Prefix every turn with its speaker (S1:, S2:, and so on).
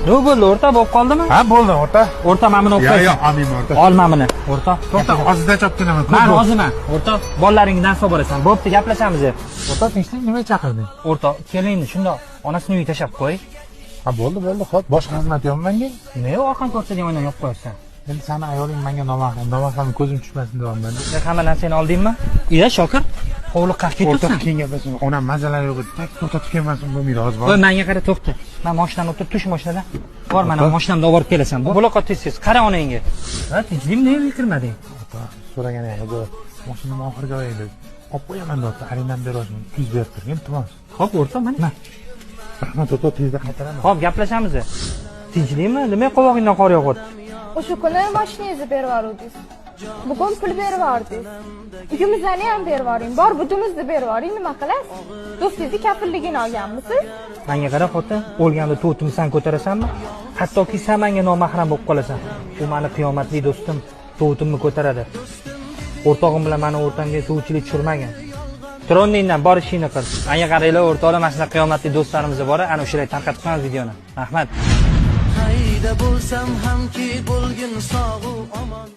S1: Nima bo'ldi, o'rta, bo'lib qoldimi?
S2: Ha, bo'ldi, o'rta.
S1: O'rta, mana buni olib
S2: Yo'q,
S1: qo'ysin.
S2: yo'q, olmayman, o'rta.
S1: Ol mana buni, o'rta.
S2: To'xta, ozida chop kelaman.
S1: Man roziman. O'rtoq, bolalaringni dars olib borasan. Bo'pti, gaplashamiz.
S2: O'rta, tinchlik, nima chaqirding?
S1: O'rtoq, kelinni shundoq onasini uyiga tashlab qo'y.
S2: Ha, bo'ldi, bo'ldi, xo'p, boshqa xizmat yo'qmi menga?
S1: Nima orqani ko'rsatgan oynaga yopib qo'yapsan?
S2: Endi sani ayoling menga nomahram, nomahram ko'zim tushmasin deyapman.
S1: Sen hamma narsangni oldingmi? Iya, Shokir, hovliqqa
S2: O'rtoq,
S1: ketibsan.
S2: keyin gaplashamiz. Onam mazalari yo'q edi. Tak to'xtatib kelmasin, bo'lmaydi hozir.
S1: Qo'y, menga qara, to'xta. Men mashinamda o'tirib, tush mashinadan. Bor, mana mashinamda olib borib kelasan. Buloqa tez-tez. Qara onangga. Ha, tinchlikmi, nega kirmading?
S2: O'rtoq, so'ragani ham yo'q. Mashinamni oxirgi oy edi. Olib qo'yaman deyapti, arendani beryapman. 200 berib turgin, iltimos.
S1: Xo'p, o'rtoq, mana.
S2: Rahmat, o'rtoq, tezda qaytaraman.
S1: Xo'p, gaplashamiz. Tinchlikmi? Nima qovog'ingdan qor yog'yapti?
S3: O'sha kuni mashinangizni berib yubordingiz. Bugun pul berib yubordingiz. Uyimizni ham berib yuboring. Bor budimizni berib yuboring, nima qilasiz? Do'stingizni kafilligini olganmisiz?
S1: Menga qara, xotin, o'lganda to'timni san ko'tarasanmi? Hattoki sen menga nomahram bo'lib qolasan. U mani qiyomatli do'stim, tovutimni ko'taradi. O'rtog'im bilan mani o'rtamga suvchilik tushirmagan. Tur o'rningdan, bor ishingni qil. Menga qaranglar, o'rtoqlar, mana shunaqa qiyomatli do'stlarimiz bor, ana o'shalarga tarqatib qo'yamiz videoni. Rahmat.
S4: Qayda bo'lsam hamki bo'lgin sog'u omon.